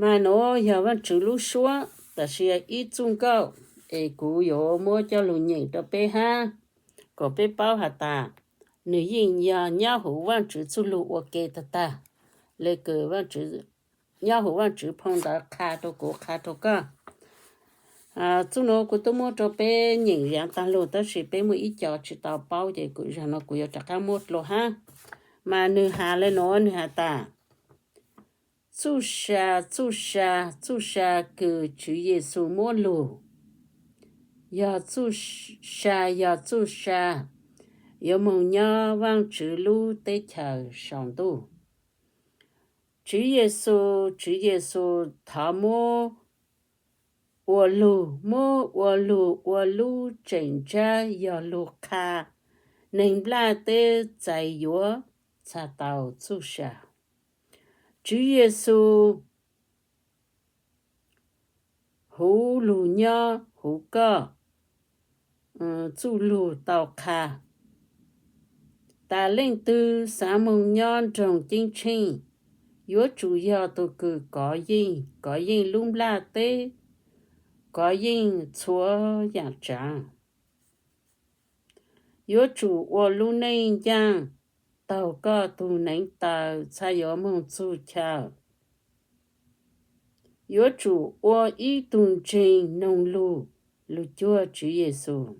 Mas nuav yog Vaajtswv lub suab, tab sis yog ib txuj nkauj, es kuv yuav muab coj lug nyeem rau peb hab, kom peb paub has tas, nwg yeej yog nyob huv Vaajtswv txuj lug ua ke tag tag, le kws nyob huv Vaajtswv phoo ntawv qha rau kuv qha rau koj. Txuj nuav kuv tub muab rau peb nyeem yaav taag lug, tab sis peb muaj ib co tsis tau paub, ces kuv zaum no kuv yuav rov qaab muab dlua hab. Mas nwg has le nuav, nwg has tas, txuj sa, txuj sa, txuj sa kws Tswv Yexus muab lug, yog txuj sa, yog txuj sa yuav moog nyob Vaajtswv lub teb chaws sau ntuj. Tswv Yexus, Tswv Yexus thov muab ua lug, muab ua lug ua lub tseem ntsab, yog lug qha neeg nplaj teb txais yuav txha tau txuj sa. Tswv Yexus huv lug nyob huv koj txuj lug tau qha tas leej twg xaav moog nyob nroog ceeb tsheej, yuav tsum yog tug kws kov yeej, kov yeej lub nplaj teb, kov yeej txhua yaam tsaav. Yuav tsum ua lub neej ncaaj taug koj tug neev taw txha yuav moog txug chaw. Yuav tsum ua ib tug ntseeg noog lug, lug cuag Tswv Yexus.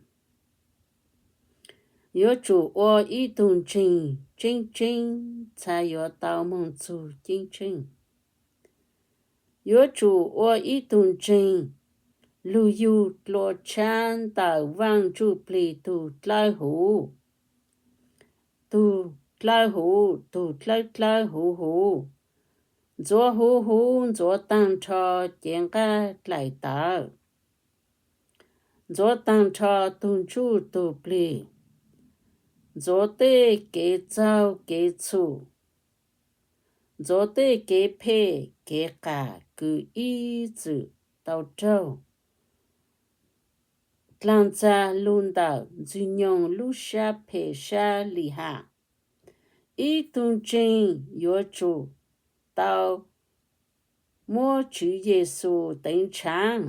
Yuav tsum ua ib tug ntseeg tseeb tseeb txha yuav tau moog txug ceeb tsheej. Yuav tsum ua ib tug ntseeg lug yug dlua tshab ntawm Vaaj Ntsuj Plig tug dlawb huv, tug dlawb huv, tug dlawb dlawb huv huv, ntxuav huv huv, ntxuav taag nrho cev nqaj dlaim tawv, ntxuav taag nrho tug ntsuj tug plig, ntxuav tej kev txaug kev txhum, ntxuav tej kev phem kev qas kws ib txwm tau raug dlaag ntxag lug ntawm Ntxwg Nyoog lub sab phem sab lim ham. Ib tug ntseeg yuav tsum tau muab Tswv Yexus teev ntshaaj,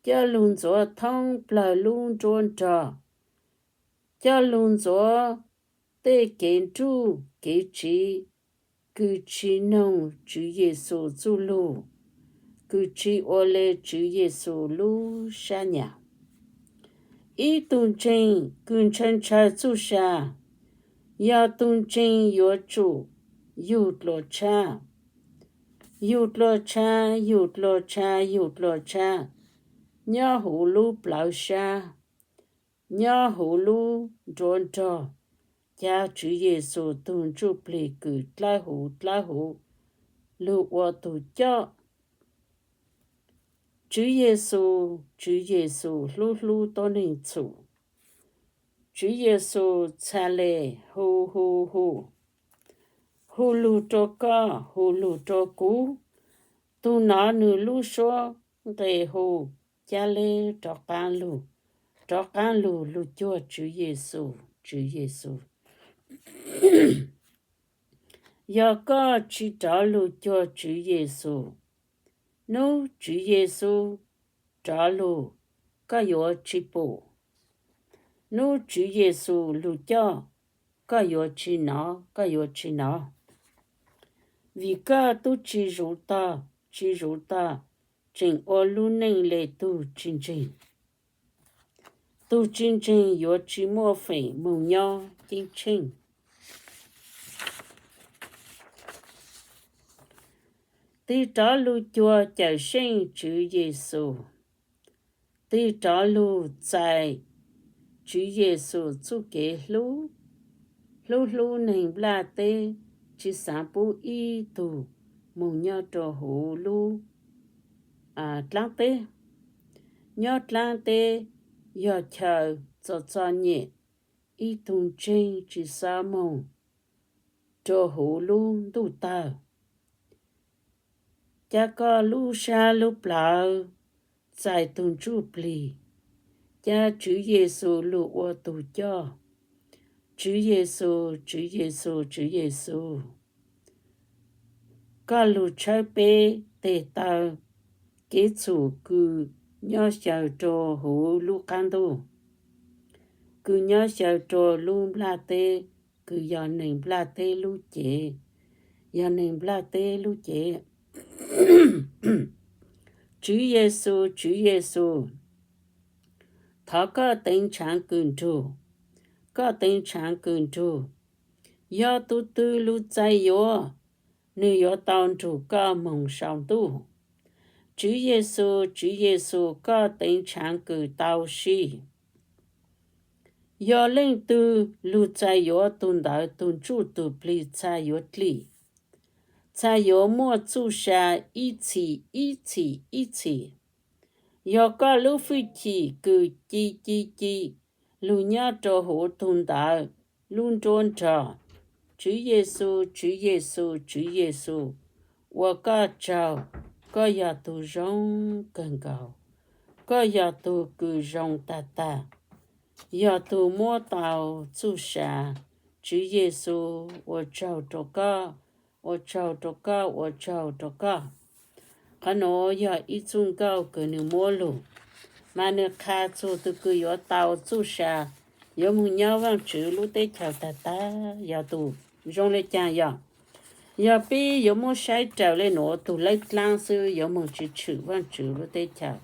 coj lug ntxuav thoob plawg lub nruab nrog, coj lug ntxuav tej kev nruj kev tsiv kws tsi noog Tswv Yexus txuj lug, kws tsi ua le Tswv Yexus lub sab nyam. Ib tug ntseeg kws ntshaw ntshaw txuj sa, yog tug ntseeg yuav tsum yug dlua tshab, yug dlua tshab, yug dlua tshab, yug dlua tshab, nyob huv lub plawv sab, nyob huv lub nruab nrog, ca Tswv Yexus tug ntsuj plig kws dlawb huv dlawb huv lug ua tug coj. Tswv Yexus, Tswv Yexus hlub hlub tuab neeg txhum. Tswv Yexus txha le hu hu hu, hu lug rua koj, hu lug rua kuv. Tug nov nwg lub suab nqe hu, ca le rov qaab lug, rov qaab lug lug cuag Tswv Yexus, Tswv Yexus. Yog koj tsi rov lug cuag Tswv Yexus, nub Tswv Yexus rov lug, koj yuav tsi pum. Nub Tswv Yexus lug coj, koj yuav tsi nov, koj yuav tsi nov. Vim koj tub tsi zuv tog, tsi zuv tog, tseem ua lub neej le tug tsi ntseeg. Tug tsi ntseeg yuav tsi muaj feem moog nyob ceeb tsheej. Tig rov lug cuag Cawmseej Tswv Yexus. Tig rov lug txais Tswv Yexus txuj kev hlub, hlub hlub neeg nplaj teb, tsi xaav pub ib tug moog nyob rua huv lub dlaab teb. Nyob dlaab teb yog chaw txom txom nyem, ib tug ntseeg tsi xaav moog rua huv lub ntuj tawg. Ca koj lub sab lub plawv txais tug ntsuj plig, ca Tswv Yexus lug ua tug coj. Tswv Yexus, Tswv Yexus, Tswv Yexus, koj lug tshawb peb tes taw kev txhum kws nyob xyaw rua huv lub qab ntuj, kws nyob xyaw rua lub nplaj teb, kws yog neeg nplaj teb lub cev, yog neeg nplaj teb lub cev. Tswv Yexus, Tswv Yexus, thov koj teev tshaav kws nrug, koj teev tshaav kws nrug. Yog tug twg lug txais yuav, nwg yuav tau nrug koj moog sau ntuj. Tswv Yexus, Tswv Yexus, koj teev tshaav kws tau sij. Yog leej twg lug txais yuav tug ntawd, tug ntsuj tug plig txhaj yuav dlim, txhaj yuav muaj txuj sa ib txhis ib txhis ib txhis. Yog koj lub fwj chim kws ci ci ci lug nyob rua huv tug ntawd lub nruab nrog. Tswv Yexus, Tswv Yexus, Tswv Yexus, ua koj tsaug, koj yog tug zoo kawg nkaus, koj yog tug kws zoo tag tag, yog tug muab tau txuj sa. Tswv Yexus, ua tsaug rua koj, ua tsaug rua koj, ua tsaug rua koj. Qhov nuav yog ib txuj nkauj kws nwg muab lug, mas nwg qha txug tug kws yuav tau txuj sa, yuav moog nyob Vaajtswv lub teb chaws tag tag yog tug zoo le caag yog. Yog peb yuav muab saib raws le nuav, tug lawb dlaab xwb yuav moog tsi tshwm Vaajtswv lub teb chaws.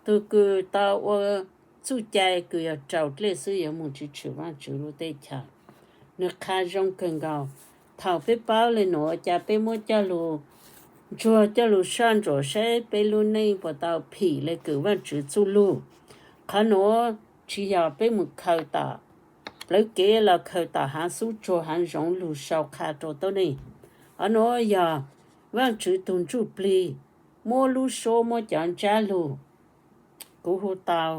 Tug kws tau ua txuj cai kws yog raus dlej xwb yuav moog tsi tshwm Vaajtswv lub teb chaws. Nwg qha zoo kawg nkaus. Thaum peb paub le nuav, ca peb muab coj lug ntsuag coj lug soj ntsuam saib peb lub neej puas tau phim le kws Vaajtswv txuj lug. Qhov nuav tsi yog peb mus khaws tom plawv kev los khaws tom haav xub tsuag haav zoov lug sau qha rua tuab neeg. Qhov nuav yog Vaajtswv tug ntsuj plig muab lub suab muab cov ntsab lug. Kuv hu tau,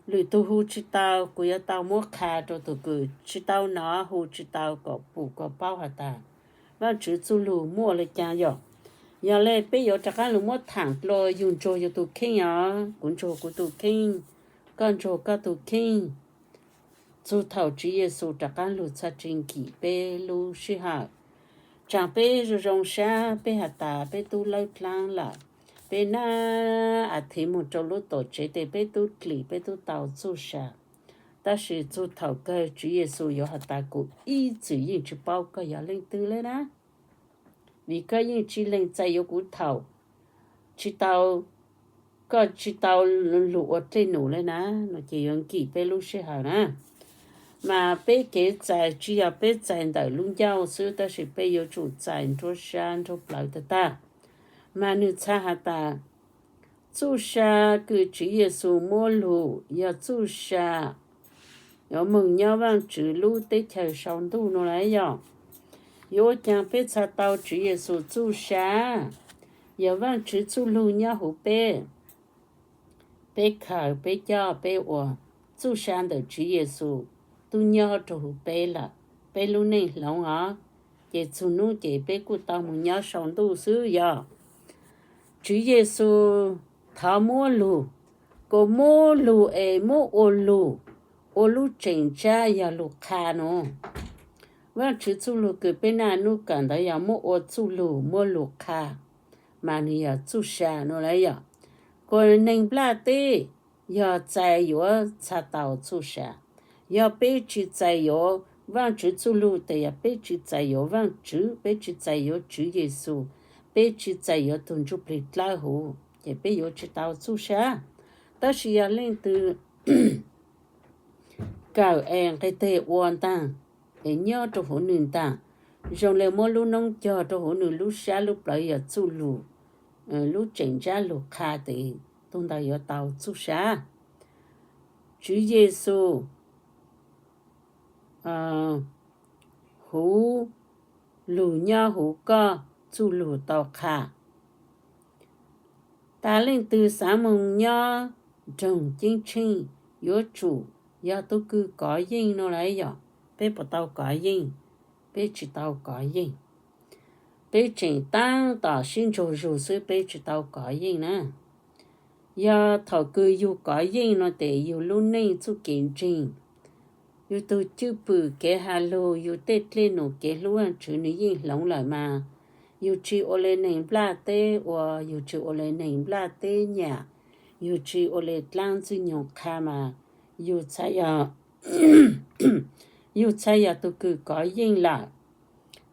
lwm tug hu tsi tau, kuv yuav tau muab qha rua tug kws tsi tau nov, hu tsi tau kom pum kom paub has tas Vaajtswv txuj lug muaj le caag yog. Yog le peb yuav rov qaab lug muab thaam dlua yug ntsuag yug tug kheej os, kuv ntsuag kuv tug kheej, koj ntsuag koj tug kheej. Txug thaum Tswv Yexus rov qaab lug txhaj tsi nkim peb lub sij hawm. Tsaam peb zoo zoo sab peb has tas peb tub lawb dlaab lawm, peb nab as thiv moog rua lub tuam tsev tes peb tub dlim peb tub tau txuj sa. Tab sis txug thaum kawg Tswv Yexus yuav has tas kuv ib txwm yeej tsi paub koj yog leej twg le na, vim koj yeej tsi lees txais yuav kuv thaum tsi tau, koj tsi tau lug ua dlej num le na, no ces yuav nkim peb lub sij hawm na. Mas peb kev txais tsi yog peb txais ntawm lub ncauj xwb, tab sis peb yuav tsum txais nruab sab nruab plawv tag tag. Mas nwg txhaj has tas txuj sa kws Tswv Yexus muab lug yog txuj sa yuav moog nyob Vaajtswv lub teb chaws sau ntuj no lawm yog. Yuav ua caag peb txhaj tau Tswv Yexus txuj sa? Yog Vaajtswv txuj lug nyob huv peb, peb khaws peb coj peb ua, txuj sa ntawm Tswv Yexus tub nyob rua huv peb lawm, peb lub neej hloov os, ces txug nub ces peb kuj tau moog nyob sau ntuj xwb yog. Tswv Yexus thov muab lug, kuas muab lug es muab ua lug, ua lub tseem tsab yog lug qha no. Vaajtswv txuj lug kws peb naj nub kawm ntawd yog muab ua txuj lug muab lug qha, mas nwg yog txuj sa no lawm yog. Kuas neeg nplaj teb yog txais yuav txhaj tau txuj sa. Yog peb tsi txais yuav Vaajtswv txuj lug tes yog peb tsi txais yuav Vaajtswv, peb tsi txais yuav Tswv Yexus, peb tsi txais yuav tug ntsuj plig dlawb huv, ces peb yuav tsi tau txuj sa. Tab sis yog leej twg kawm es nqe teg ua ntaag, es nyob rua huv nwg ntaag, zoo le muab lub noob cog rua huv nwg lub sab lub plawv yog txuj lug, lub tseem ntsab lug qha tes tug ntawd yuav tau txuj sa. Tswv Yexus huv lug nyob huv koj txuj lug tau qha. Tas leej twg xaav moog nyob nroog ceeb tsheej yuav tsum yog tug kws kov yeej no lawm yog. Peb puas tau kov yeej? Peb tsi tau kov yeej. Peb tseem taab tom sib ntsuag zug xwb, peb tsi tau kov yeej na. Yog thaum kws yug kov yeej no tes yug lub neej txuj kev ntseeg, yug tug cwj pwm kev has lug, yug tej dlej num kev hlub Vaajtswv nwg yeej hloov lawm mas, yug tsis ua li neeg nplaj teb ua, yug tsis ua li neeg nplaj teb nyam, yug tsis ua li dlaab ntxwg nyoog qha mas yug txhaj yog, yug txhaj yog tug kws kov yeej lawm.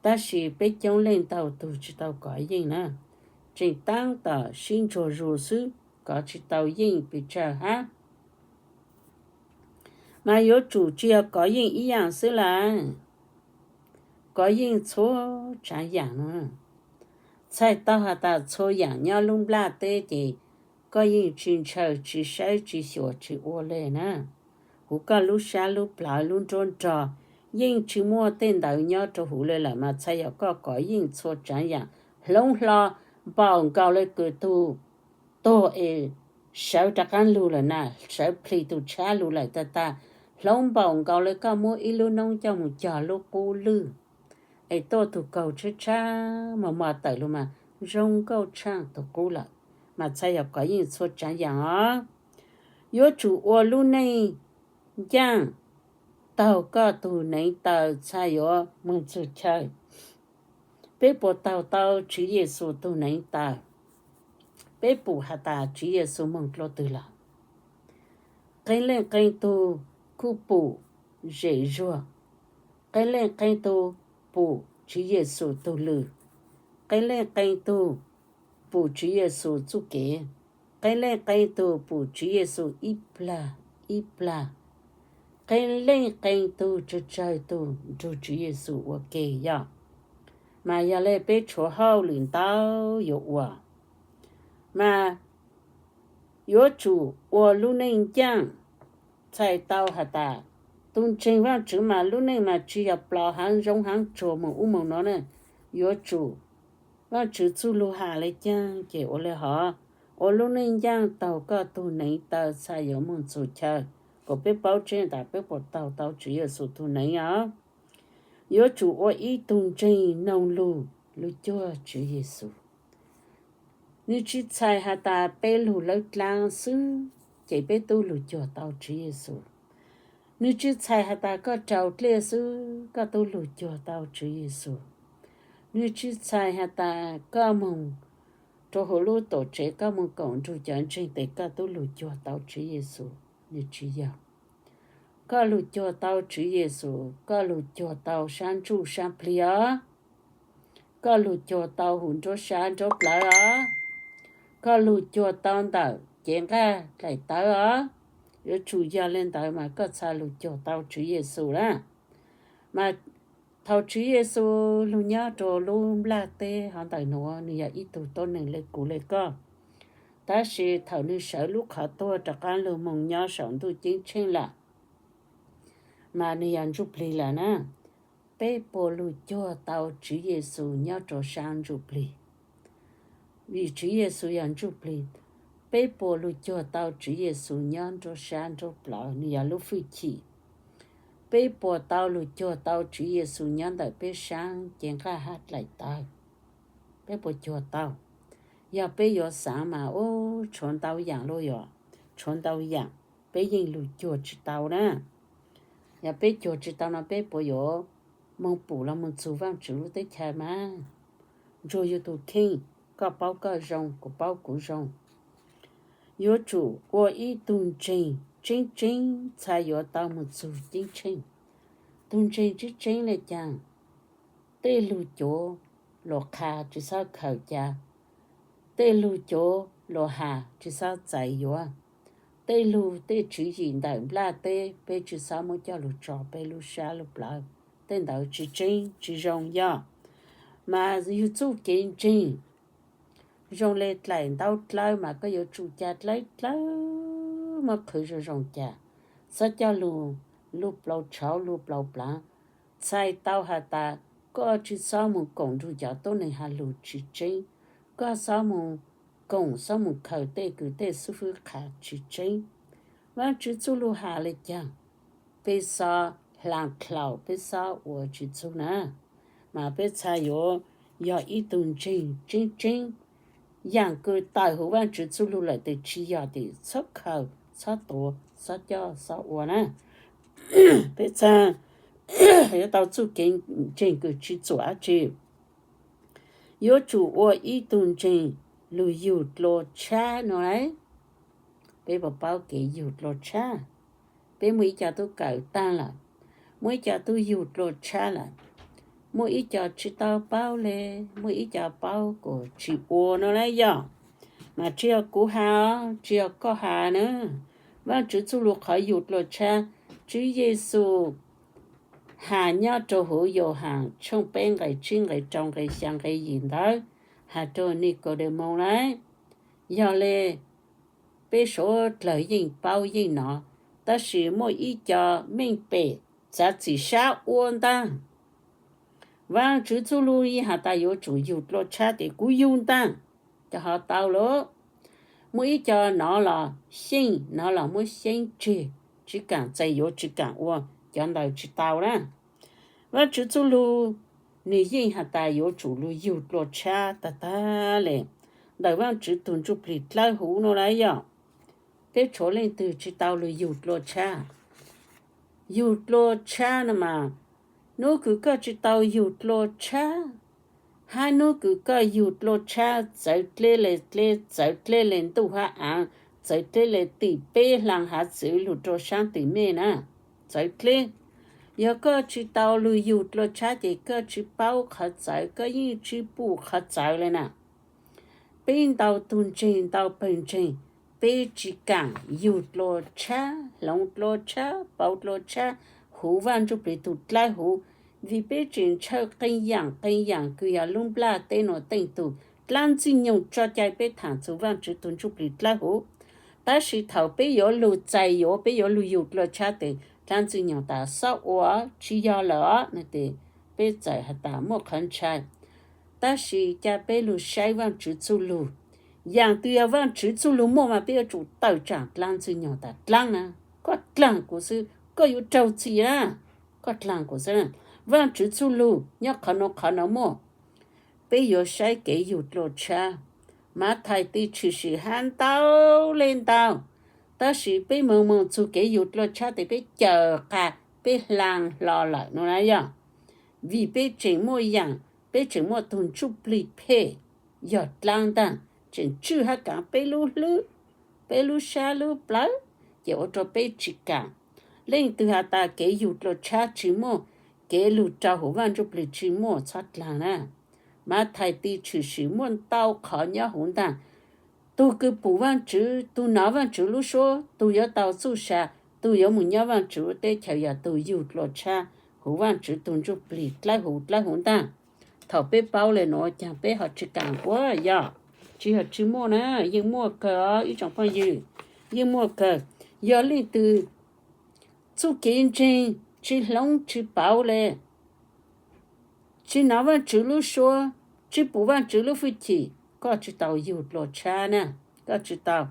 Tab sis peb coob leej ntau tug tsis tau kov yeej na, tseem taab tom sib ntsuag zus xwb, kov tsis tau yeej pes tsawg hab. Mas yuav tsum tsis yog kov yeej ib yaam xwb lawm, kov yeej txhua tsaav yaam no. Txhais tau has tas txhua yaam nyob lub nplaj teb ces koj yeej tsis ntshaw, tsis saib, tsis xyuas, tsis ua li na. Huv koj lub sab lub plawv, lub nruab nrog, yeej tsis muaj tej ntawd nyob rau huv li lawm mas txhais yog koj kov yeej txhua tsaav yaam, hloov hlo npaum nkaus li kws tug tuag es sawv rov qaab lug lawm na, sawv plhis tug tshab lug lawm tag tag, hloov npaum nkaus li koj muab ib lub noob coj mus cog lub qub lwj es tuaj tug kaug tshab tshab mos mos tawm lug mas zoo nkauj tshaaj tug qub lawm. Mas txhais yog kov yeej txhua tsaav yaam os. Yuav tsum ua lub neej ncaaj taug koj tug neev taw txhaj yuav moog txug chaw. Peb puas taug tau Tswv Yexus tug neev taw? Peb pum has tas Tswv Yexus moog dlua twg lawm? Qee leej qee tug kuj pum zem zuag, qee leej qee tug pum Tswv Yexus tug lws, qee leej qee tug pum Tswv Yexus txuj kev, qee leej qee tug pum Tswv Yexus ib plag ib plag, qee leej qee tug tsawg tsawg tug nrug Tswv Yexus ua ke yog. Mas yog le peb tshuav hauj lwm ntau yuav ua, mas yuav tsum ua lub neej ncaaj. Txhais tau has tas tug ntseeg Vaajtswv mas lub neej mas tsis yog plos haav zoov haav tsuag moog ub moog no na. Yuav tsum Vaajtswv txuj lug has le caag ces ua le hov, ua lub neej ncaaj taug koj tug neev taw txhaj yuav moog txug chaw. Kuas peb paub tseeb tas peb puas taug tau Tswv Yexus tug neev os. Yuav tsum ua ib tug ntseeg noog lug, lug cuag Tswv Yexus. Nwg tsis txhais has tas peb lug lawb dlaab xwb ces peb tub lug cuag tau Tswv Yexus. Nwg tsis txhais has tas koj raug dlej xwb koj tub lug cuag tau Tswv Yexus. Nwg tsis txhais has tas koj moog rua huv lub tuam tsev koj moog koom nrug cov ntseeg tes koj tub lug cuag tau Tswv Yexus. Nwg tsis yog. Koj lug cuag tau Tswv Yexus, koj lug cuag tau sab ntsuj sab plig os. Koj lug cuag tau huv nruab sab nruab plawv os. Koj lug cuag tau ntawm cev nqaj dlaim tawv os. Yuav tsum yog le ntawd mas koj txhaj lug cuag tau Tswv Yexus na. Mas thaum Tswv Yexus lug nyob rua lub nplaj teb hov ntawm nuav, nwg yog ib tug tuab neeg le kuv le koj. Tab sis thaum nwg sawv lub qhov tuag rov qaab lug moog nyob saum ntuj ceeb tsheej lawm, mas nwg yog ntsuj plig lawm na. Peb puas lug cuag tau Tswv Yexus nyob rua sab ntsuj plig? Vim Tswv Yexus yog ntsuj plig, peb puas lug cuag tau Tswv Yexus nyob nruab sab nruab plawv, nwg yog lub fwj chim? Peb puas tau lug cuag tau Tswv Yexus nyob ntawm peb sab cev nqaj hab dlaim tawv? Peb puas cuag tau? Yog peb yuav xaav mas ub, tshuav ntau yaam lug yog, tshuav ntau yaam peb yeej lug cuag tsis tau na. Yog peb cuag tsis tau no peb puas yuav moog pum los moog txug Vaajtswv lub teb chaws mas? Ntsuag yug tug kheej, koj paub koj zoo, kuv paub kuv zoo. Yuav tsum ua ib tug ntseeg tseeb tseeb txhaj yuav tau moog txug ceeb tsheej. Tug ntseeg tseeb tseeb le caag? Tej lug cuav luas qha tsis xob khaws ca, tej lug cuav luas has tsis xob txais yuav, tej lug tej tswv yim ntawm nplaj teb peb tsis xob muab coj lug tso peb lub sab lub plawv, tej ntawd tsis tseeb tsis zoo yog. Mas yug txuj kev ntseeg zoo le dlaim ntaub dlawb mas koj yuav tsum ca dlawb dlawb muab qhwv zoo zoo ca, xob coj lug lug plaus tshauv lug plaus plaav. Txhais tau has tas koj tsis xob moog koom nrug cov tuab neeg has lug tsis tseeb, koj xob moog koom xob moog khaws tej kws tej xub fwb qha tsis tseeb. Vaajtswv txuj lug has le caag? Peb xob hla dlaus peb xob ua tsis txug na, mas peb txhaj yuav yog ib tug ntseeg tseeb tseeb. Yaam kws tawm huv Vaajtswv txuj lug lawm tes tsis yog tes txhob khaws txhob tuav xob coj xob ua na. Peb txhaj yuav tau txuj kev ntseeg kws tsis txuam dab tsi. yuav tsum ua ib tug ntseeg lug yug dlua tshab no lauj. Peb puas paub kev yug dlua tshab? Peb muaj ib co tub kawm taag lawm, muaj ib co tub yug dlua tshab lawm, muaj ib co tsi tau paub le, muaj ib co paub kuas tsi ua no lauj yog. Mas tsi yog kuv has, tsi yog koj has na. Vaajtswv txuj lug qhov yug dlua tshab, Tswv Yexus has nyob rua huv Yauhas tshooj peb nqe tsib nqe rau nqe xyaa nqe yim ntawd, has rua Nikaudemaus lauj. Yog le, peb suav dlawg yeej paub yeej nov, tab sis muaj ib co meej pem txav txim sab ua ntaag. Vaajtswv txuj lug yeej has tas yuav tsum yug dlua tshab tes kuv yug ntaag, cov hov tau lawm. Muaj ib co nov los xyeej, nov los muab xyeeb tseg, tsi kaam txais yuav tsi kaam ua, cov ntawd tsi tau na. Vaajtswv txuj lug nwg yeej has tas yuav tsum lug yug dlua tshab tag tag le ntawm Vaajtswv tug ntsuj plig dlawb huv no lauj yog. Peb tshuav leej twg tsi tau lug yug dlua tshab? Yug dlua tshab no mas, nub kws koj tsi tau yug dlua tshab, hab nub kws koj yug dlua tshab txawv dleb le dleb, txawv dleb le ntuj hab aav, txawv dleb le tim peb hlaang hav txwv lug rua saab tim mej na, txawv dleb. Yog koj tsi tau lug yug dlua tshab ces koj tsi paub qhov txawv, koj yeej tsi pum qhov txawv le na. Peb ntau tug ntseeg, ntau pawg ntseeg, peb tsi kaam yug dlua tshab, hloov dlua tshab, pauv dlua tshab huv Vaaj Ntsuj Plig tug dlawb huv, vim peb tseem ntshaw qee yaam qee yaam kws yog lub nplaj teb nuav teej tug dlaab Ntxwg Nyoog tso cai peb thaam txug Vaajtswv tug Ntsuj Plig dlawb huv. Tab sis thaum peb yuav lug txais yuav, peb yuav lug yug dlua tshab tes dlaab Ntxwg Nyoog tas xob ua, tsi yog lawm os no tes peb txawm has tas muaj qhov ntshai. Tab sis ca peb lug saib Vaajtswv txuj lug, yaam twg yog Vaajtswv txuj lug muaj mas peb yuav tsum tawm tsaam dlaab Ntxwg Nyoog tas dlaab na, koj dlaag kuv xwb, koj yuav raug txim na, koj dlaag kuv xwb. Vaajtswv txuj lug nyob qhov nuav qhov nuav muaj. Peb yuav saib kev yug dlua tshab, Mathais ti tshwm sim hab ntau le ntau, tab sis peb moog moog txug kev yug dlua tshab tes peb cawm qas peb hlaang hlo lawm no na yog. Vim peb tseem muaj yaam, peb tseem muaj tug Ntsuj Plig phem yog dlaab ntaag tseem tswj hab kaav peb lub hlwb, peb lub sab lub plawv, ces ua rua peb tsi kaam. Leej twg has tas kev yug dlua tshab tsi muaj, kev lug rau huv Vaaj Ntsuj Plig tsi muaj, txhob dlaag na. Mathais ti tshwm sim muaj ntau qhov nyob huv ntaag. Tug kws pum Vaajtswv, tug nov Vaajtswv lub suab, tug yuav tau txuj sa, tug yuav moog nyob Vaajtswv lub teb chaws yog tug yug dlua tshab huv Vaajtswv tug Ntsuj Plig dlawb huv dlawb huv ntaag. Thaum peb paub le nuav caag peb ho tsi kaam ua yog? Tsi yog tsi muaj na, yeej muaj kawg os ib tsoom phooj ywg, yeej muaj kawg. Yog leej twg txuj kev ntseeg tsi hloov tsi pauv le, tsi nov Vaajtswv lub suab, tsi pum Vaajtswv lub fwj chim, koj tsi tau yug dlua tshab na, koj tsi tau.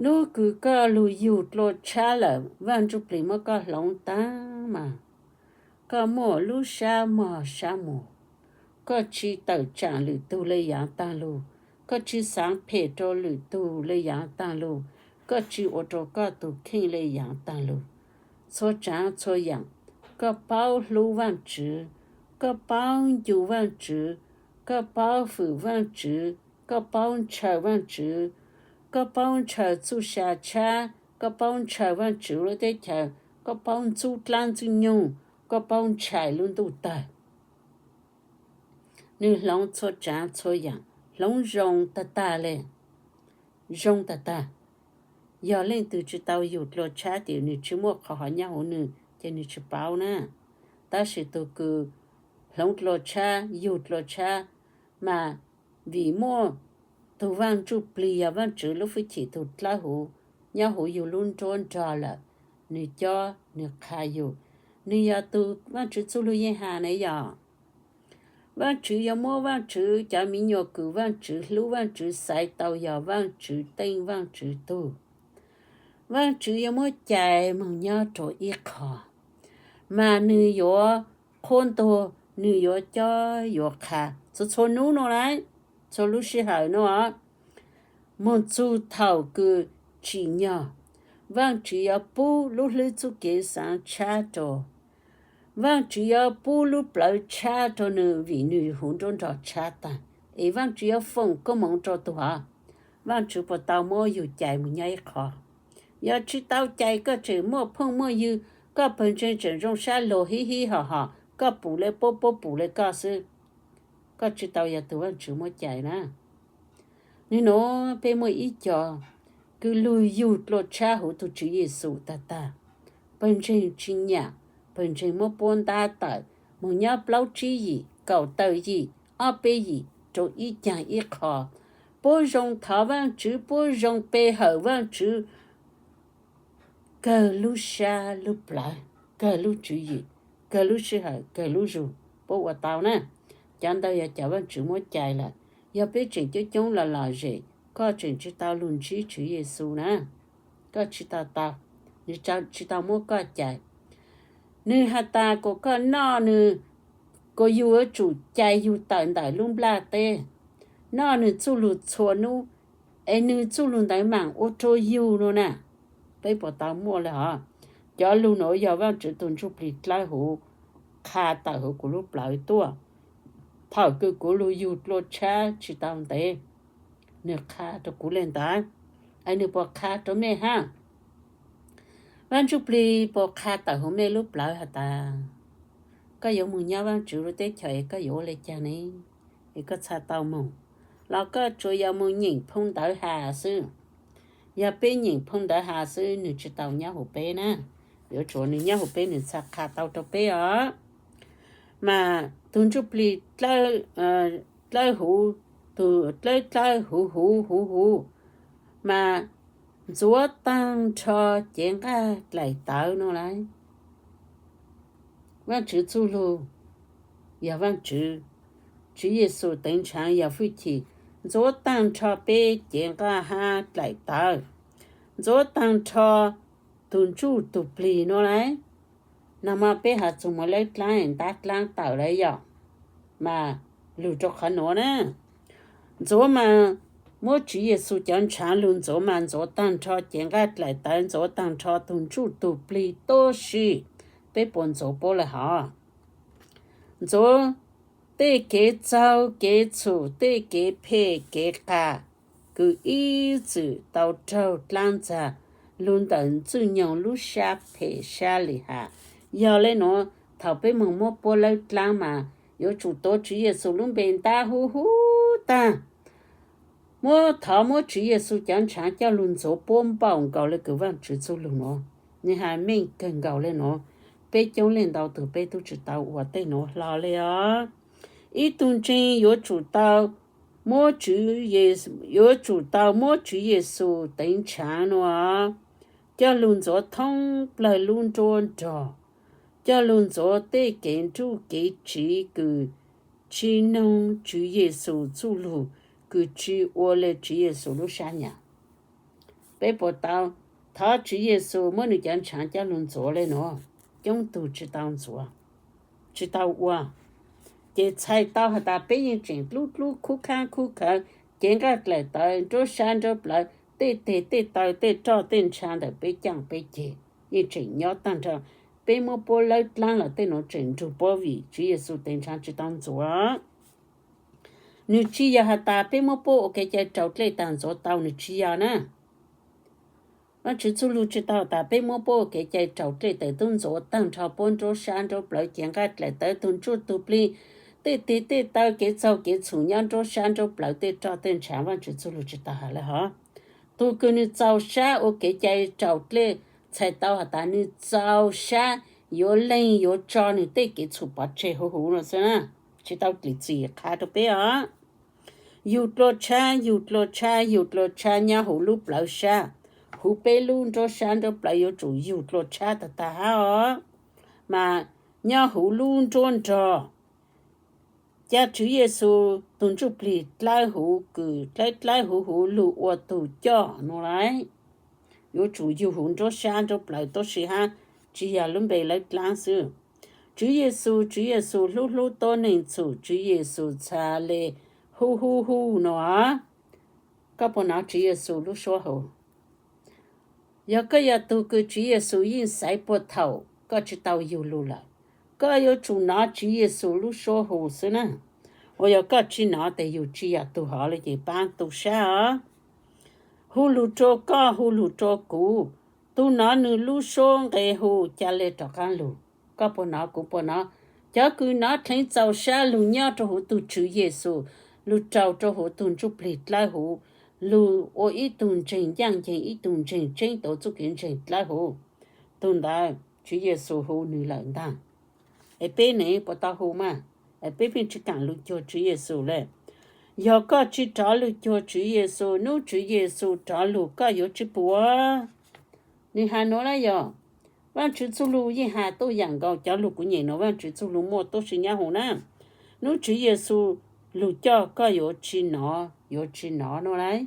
Nub kws koj lug yug dlua tshab lawm, Vaaj Ntsuj Plig muab koj hloov taag mas, koj muaj lub sab mog sab mug, koj tsi tawm tsaam lwm tug le yaav taag lug, koj tsi xaav phem rua lwm tug le yaav taag lug, koj tsi ua rua koj tug kheej le yaav taag lug. Txhua tsaav txhua yaam, koj paub hlub Vaajtswv, koj paub ncu Vaajtswv, koj paub fwm Vaajtswv, koj paub ntshaw Vaajtswv, koj paub ntshaw txuj sa tshab, koj paub ntshaw Vaajtswv lub teb chaws, koj paub ntxub dlaab Ntxwg Nyoog, koj paub ntshai lub ntuj tawg. Nwg hloov txhua tsaav txhua yaam, hloov zoo tag tag le, zoo tag tag. Yog leej twg tsi tau yug dlua tshab ces nwg tsi muaj qhov hov nyob huv nwg ces nwg tsi paub na. Tab sis tug kws hloov dlua tshab, yug dlua tshab, mas vim muaj tug Vaaj Ntsuj Plig yog Vaajtswv lub fwj chim tug dlawb huv nyob huv yug lub nruab nrog lawm, nwg cob nwg qha yug, nwg yog tug Vaajtswv txuj lug yeej has na yog. Vaajtswv yuav muab Vaajtswv cov mi nyuam kws Vaajtswv hlub Vaajtswv xaiv tau yog Vaajtswv teej Vaajtswv tug. Vaajtswv yuav muab cais moog nyob rua ib qho, mas nwg yuav qhuab ntuas, nwg yuav cob yuav qha txhua txhua nub nuav lauj, txhua lub sij hawm nuav, moog txug thaum kws tsim nyog. Vaajtswv yuav pub lub hlwb txuj kev xaav tshab rua, Vaajtswv yuav pub lub plawv tshab rua nwg vim nwg huv nruab nrog tshab taag. es Vaajtswv yuav foom koob moov rua tug hov. Vaajtswv puas tau muab yug cais mus nyob ib qho? Yog tsi tau cais, koj tseem muaj phooj muaj ywg, koj pawg ntseeg tseem zoo sab luag hib hib hom hom, koj pum le puab, puab pum le koj xwb. Koj tsi tau yog tug Vaajtswv muab cais na. Nwg nuav peb muaj ib co kws lug yug dlua tshab huv tug Tswv Yexus tag tag. Pawg ntseeg tsi nyam, pawg ntseeg muab puab ntab tawm moog nyob plaub tsib yim, kaum tawm yim, ob peb yim rua ib caag ib qho. Puab zoo thov Vaajtswv, puab zoo pe hawm Vaajtswv, kawg lub sab lub plawv, kawg lub tswv yim, kawg lub sij hawm, kawg lub zug, puab ua tau na. Cov ntawd yog cov Vaajtswv muab cais lawm. Yog peb tseem coob coob los lom zem, koj tseem tsi tau lug ntsib Tswv Yexus na. Koj tsi tau tau, nwg tsi tau muab koj cais. Nwg has tas kuas koj noj nwg, kuas yug yuav tsum cais yug tawm ntawm lub nplaj teb, noj nwg txuj lug txhua nub, es nwg txuj lug ntawd maam ua rua yug nua na. Peb puas tau muaj le hov? Cov lug nuav yog Vaajtswv tug Ntsuj Plig dlawb huv qha tawm huv kuv lub plawv tuaj. Thaum kws kuv lug yug dlua tshab tsi tau ntev, nwg qha rua kuv le ntawd, es nwg puas qha rua mej hab? Vaaj Ntsuj Plig puas qha tawm huv mej lub plawv has tas koj yuav moog nyob Vaajtswv lub teb chaws es koj yuav ua le caag ne, es koj txhaj tau moog, los koj tsuas yog moog nyeem phoo ntawv has xwb? Yog peb nyeem phoo ntawv has xwb, nwg tsi tau nyob huv peb na. Yuav tsum nwg nyob huv peb nwg txhaj qha tau rua peb os. Mas tug Ntsuj Plig dlawb huv, tug dlawb dlawb huv huv huv huv, mas ntxuav taag nrho cev nqaj dlaim tawv nua lauj. Vaajtswv txuj lug yog Vaajtswv, Tswv Yexus teev nrhav yog hwj chim, ntxuav taag nrho peb cev nqaj hab dlaim tawv, ntxuav taag nrho tug Ntsuj tug Plig nua lauj. Nag hmo peb has txug moog lawb dlaab, ntab dlaab tawm lawm yom, mas lug rua qhov nuav na. Ntxuav mas muab Tswv Yexus cov ntshaav lug ntxuav mas ntxuav taag nrho cev nqaj dlaim tawv, ntxuav taag nrho tug Ntsuj tug Plig tuab si. Peb puas ntxuav puab le hov? Ntxuav tej kev txaug kev txhum, tej kev phem kev qas kws ib txwm tau raug dlaab ntxag lug ntawm Ntxwg Nyoog lub sab phem sab lim has. Yog le nuav, thaum peb moog muab puab lawb dlaab mas yuav tsum tuav Tswv Yexus lub npe ntab huv huv taag. Muab thov muab Tswv Yexus cov ntshaav coj lug ntxuav puab npaum nkaus le kws Vaajtswv txuj lug nuav. Nwg has meej kawg nkaus le nuav. Peb coob leej ntau tug peb tub tsi tau ua tej nuav hlo le os. Ib tug ntseeg yuav tsum tau muab Tswv Ye-, yuav tsum tau muab Tswv Yexus teev nrhav nua coj lug ntxuav thoob plawg lub nruab nrog, coj lug ntxuav tej kev nruj kev tsiv kws tsi noog Tswv Yexus txuj lug, kws tsi ua le Tswv Yexus lub sab nyam. Peb puas tau thov Tswv Yexus muab nwg cov ntshaav coj lug ntxuav le nuav? Coob tug tsi tau ntxuav, tsi tau ua. Ces txhais tau has tas peb yeej tseem dlub dlub khub khaab khub khawv, cev nqaj dlaim tawv nruab sab nruab plawv, tej teg tej taw tej roj tej ntsha ntawm peb caaj peb ceg yeej tseem nyob taag nrho. Peb muab puab lawb dlaab los tej nuav tseem nrug puab vim Tswv Yexus teev nrhav tsi tau ntxuav. Nwg tsi yog has tas peb muab puab ua kev cai raus dlej taag ntxuav tau, nwg tsi yog na. Vaajtswv txuj lug tsi tau tas peb muab puab ua kev cai raus dlej taag tub ntxuav taag nrho puab nruab sab nruab plawv, cev nqaj dlaim tawv, tug Ntsuj tug Plig, tej teg tej taw, kev txaug kev txhum nyob nruab sab nruab plawv, tej roj tej ntsha, Vaajtswv txuj lug tsi tau has le hov. Tug kws nwg txaus sab ua kev cai raus dlej, txhais tau has tas nwg txaus sab yuav leeg yuav tso nwg tej kev txhum pov tseg huv huv nuav xwb na. Tsi tau klim txim qha rua peb os. Yug dlua tshab, yug dlua tshab, yug dlua tshab nyob huv lub plawv sab, huv peb lub nruab sab nruab plawv yuav tsum yug dlua tshab tag tag hab os. Mas nyob huv lub nruab nrog, ca Tswv Yexus tug Ntsuj Plig dlawb huv kws dlawb dlawb huv huv lug ua tug coj nua lauj. Yuav tsum yug huv nruab sab nruab plawv tuab si hab, tsi yog lub npe lawb dlaab xwb. Tswv Yexus, Tswv Yexus hlub hlub tuab neeg txhum, Tswv Yexus txha le hu hu hu nua. Koj puas nov Tswv Yexus lub suab hu? Yog koj yog tug kws Tswv Yexus yeej xaiv puag thaum koj tsi tau yug lug lawm, koj yuav tsum nov Tswv Yexus lub suab hu xwb na. Uas yog koj tsis nov tes yus tsis yog tus hov li ces pab tu sab os. Hu lug rua koj, hu lug rua kuv, tus nov nwg lub suab nqe hu ca le rov qaab lug. Koj puas nov, kuv puas nov? Cov kws nov dleev txaus sab lug nyob rua huv tug Tswv Yexus, lug raug rua huv tug Ntsuj Plig dlawb huv, lug ua ib tug ntseeg ncaaj nceeg, ib tug ntseeg tseeb tuav txuj kev ntseeg dlawb huv, tug ntawd Tswv Yexus hu nwg lawm ntaag. Es peb ne, puas tau hu mas? Es peb pheej tsis kaam lug cuag Tswv Yexus le. Yog koj tsis rov lug cuag Tswv Yexus, nub Tswv Yexus rov lug koj yuav tsis puas. Nwg has nuav lawm yog, Vaajtswv txuj lug yeej has tuaj yaam nkaus cov lug kuv nyem nuav, Vaajtswv txuj lug muaj tuab si nyob huv na. Nub Tswv Yexus lug coj koj yuav tsis nov, yuav tsis nov nuav lawm.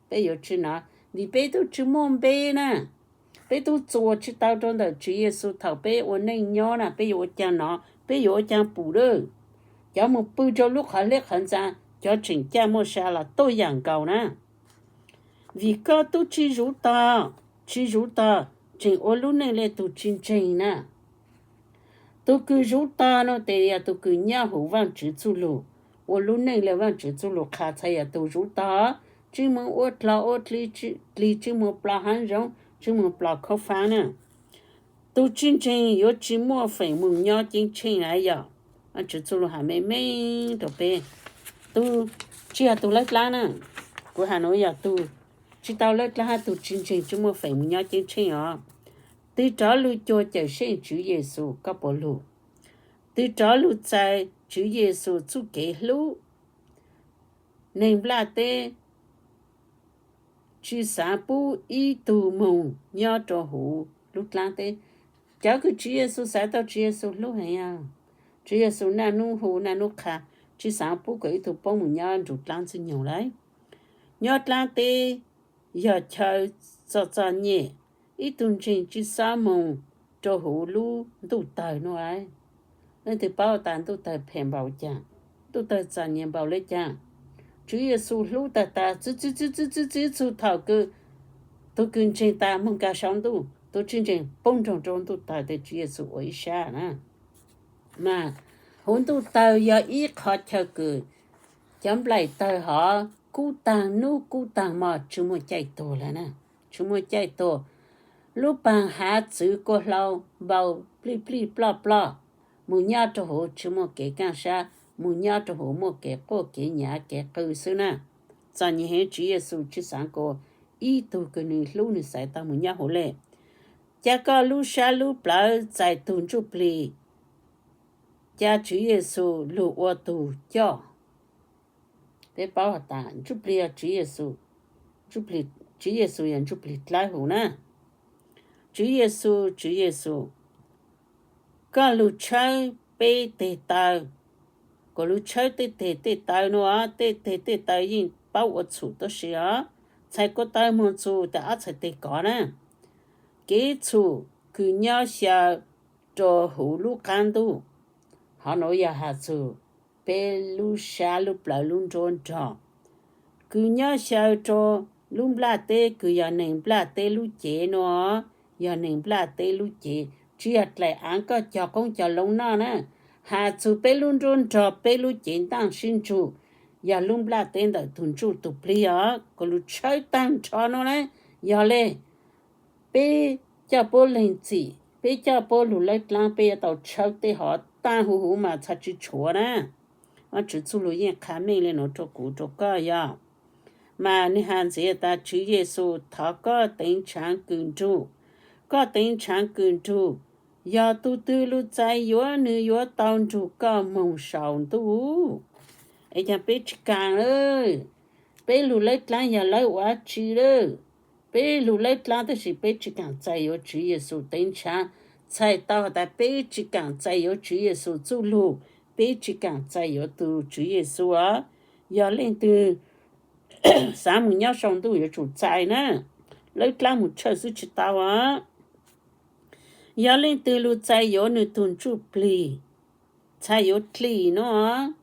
Peb yuav tsis nov, vim peb tub tsis muaj npe na. Peb tub txuas tsis tau rua ntawm Tswv Yexus thaum peb ua neej nyob na, peb yuav ua caag nov, peb yuav ua caag pum lawm. Cov moog pw rua lub qhov hleb qhov ntxaa, cov tseem caj muaj sa los tuaj yaam nkaus na. Vim koj tub tsis zuv tog, tsis zuv tog, tseem ua lub neej le tug tsis ntseeg na. Tug kws zuv tog nuav tes yog tug kws nyob huv Vaajtswv txuj lug, ua lub neej le Vaajtswv txuj lug qha, txhais yog tug zuv tog, tsis moog ua dlog ua dlig, tsis moog plos haav zoov, tsis moog plos khaub faab na. Tug tsis ntseeg yuav tsis muaj feem moog nyob ceeb tsheej na yog. Vaajtswv txuj lug has meej meej rua peb. Tug tsis yog tug lawb dlaab na, kuv has nuav yog tug tsis tau lawb dlaab hab tug tsis ntseeg tsis muaj feem moog nyob ceeb tsheej os. Tug rov lug cuag Cawm Seej Tswv Yexus, koj puas lug? Tug rov lug txais Tswv Yexus txuj kev hlub? Neeg nplaj teb tsis xaav pub ib tug moog nyob rua huv lub dlaab teb. Cov kws Tswv Yexus xaiv tau, Tswv Yexus hlub heev. Tswv Yexus naj nub hu naj nub qha, tsis xaav pub kom ib tug poob moog nyob nrug dlaab Ntxwg Nyoog lawm. Nyob dlaab teb yog chaw txom txom nyem, ib tug ntseeg tsis xob moog rua huv lub ntuj tawg nuav. Leej twg paub tas ntuj tawg phem npaum caag, ntuj tawg txom nyem npaum le caag? Tswv Yexus hlub tag tas txwv txwv txwv txwv txwv txwv txug thaum kws tug kws ntseeg tas moog kag saum ntuj, tug tsis ntseeg poob nroog rua ntuj tawg tes Tswv Yexus ua ib sab na. Mas huv ntuj tawg yog ib qhov chaw kws cov nplaim tawg hov kub taag nub kub taag mo tsis muaj caij tuag lawm na, tsis muaj caij tuag. Lub paag hav txwv kua hlau npau plij plij ploj ploj, moog nyob rua huv tsis muaj kev kaaj sab, moog nyob rua huv muaj kev quaj kev nyav kev qw xwb na. Txom nyem heev, Tswv Yexus tsis xaav kuas ib tug kws nwg hlub nwg xaiv tau moog nyob huv le. Ca koj lub sab lub plawv txais tug Ntsuj Plig, ca Tswv Yexus lug ua tug coj. Peb paub has tas Ntsuj Plig yog Tswv Yexus, Tswv Yexus yog Ntsuj Plig dlawb huv na. Tswv Yexus, Tswv Yexus, koj lug tshawb peb teg taw, kuas lug tshawb tej teg tej taw nuav, tej teg tej taw yeej paub ua txhum tuab si os. Txhais ko taw moog txug tas ob txhais teg kov na. Kev txhum kws nyob xyaw rua huv lub qaab ntuj, hov nuav yog has txug peb lub sab lub plawv lub nruab nrog, kws nyob xyaw rua lub nplaj teb kws yog neeg nplaj teb lub cev nuav, yog neeg nplaj teb lub cev, tsis yog dlaim aav koj cog qoob cog loo noj na. Has txug peb lub nruab nrog peb lub cev ntaaj sib ntsug, yog lub nplaj teb ntawm tug ntsuj tug plig os, kuas lug tshawb taag nrho nuav na. Yog le, peb coj puab leeg txim, peb coj puab lug lawb dlaab, peb yuav tau tshawb tej hov taag huv huv mas txhad tsis tshuav na. Vaajtswv txuj lug yeej qha meej le nuav rua kuv rua koj yog. Mas nwg has ntxiv tas Tswv Yexus thov koj teev tshaav kws nrug, koj teev tshaav kws nrug, yog tug twg lug txais yuav nwg yuav tau nrug koj moog saum ntuj. Es caag peb tsis kaam lawm, peb lug lawb dlaab yog lawb ua dlaab tsi lawm? Peb lug lawb dlaab tab sis peb tsis kaam txais yuav Tswv Yexus teev tshaav, txhais tau has tas peb tsis kaam txais yuav Tswv Yexus txuj lug, peb tsis kaam txais yuav tug Tswv Yexus os. Yog leej twg xaav moog nyob saum ntuj yuav tsum txais na, lawb dlaab moog tshawj xwb tsis tau os. Yog leej twg lug txais yuav nwg tug ntsuj plig, txhais yuav dlim nuav,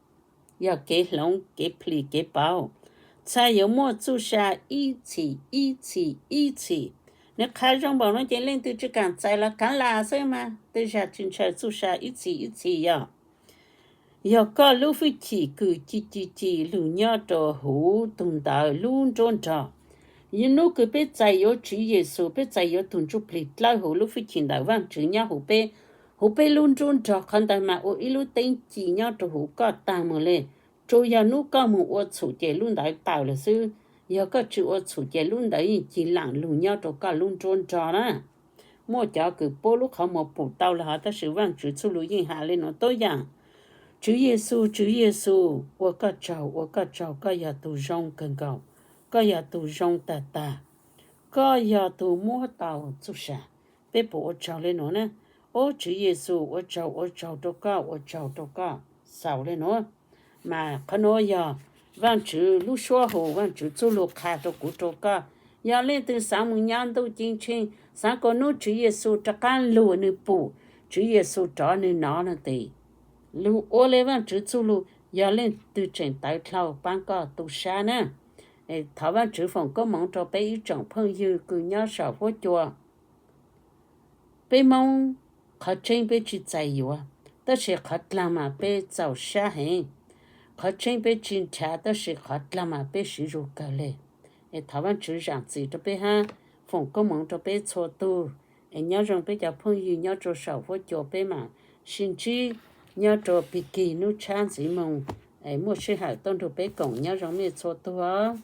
yog kev hloov kev plig kev pauv, txhais yuav muaj txuj sa ib txhis ib txhis ib txhis. Nwg qha zoo npaum nuav ces leej twg tsis kaam txais los kaav las xwb mas, tej zag tsis ntshaw txuj sa ib txhis ib txhis yog. Yog koj lub hwj chim kws ci ci ci lug nyob rau huv tug ntawd lub nruab nrog. Hnub kws peb txais yuav Tswv Yexus, peb txais yuav tug Ntsuj Plig dlawb huv lub hwj chim ntawm Vaajtswv nyob huv peb, huv peb lub nruab nrog, qhov ntawd mas ua ib lub teeb ci nyob rau huv koj taag moog le. Tsuas yog hnub koj moog ua txhum ces lub ntawd tawm lawm xwb. Yog koj tsi ua txhum ces lub ntawd yeej cig laam lug nyob rau koj lub nruab nrog na. Muaj cov kws puab lub qhov muag pum tau lawm hov, tab sis Vaajtswv txuj lug yeej has le nuav tuab yaam. Tswv Yexus, Tswv Yexus, ua koj tsaug, ua koj tsaug, koj yog tug zoo kawg nkaus, koj yog tug zoo tag tag, koj yog tug muab tau txuj sa. Peb puas ua tsaug le nuav na? Ob, Tswv Yexus, ua tsaug, ua tsaug rau koj, ua tsaug rau koj. Xaus le nuav. Mas qhov nuav yog Vaajtswv lub suab hu, Vaajtswv txuj lug qha rau kuv rau koj. Yog leej twg xaav moog nyob ntuj ceeb tsheej, xaav kuas nub Tswv Yexus rov qaab lug nwg pum, Tswv Yexus rov nwg nov nuav tes, lug ua le Vaajtswv txuj lug, yog leej twg tseem tawv dlhau paab koj tu sab na. Thov Vaajtswv foom koob moov rau peb ib tsoom phooj ywg kws nyob saum huab cua. Peb Moob, qhov tseeb peb tsi txais yuav, tab sis qhov dlaag mas peb txaus sab heev. Qhov tseeb peb tsi nrhav, tab sis qhov dlaag mas peb siv zug kawg le. Es thov Vaajtswv zaam txim rau peb hab foom koob moov rau peb txhua tug. Es nyob zoo peb cov phooj ywg nyob rau saum huab cua, peb mam sib ntsib nyob rau pig kig nub tshab ntxiv moog. Es muaj sij hawm tuaj nrug peb koom, nyob zoo mej txhua tug os.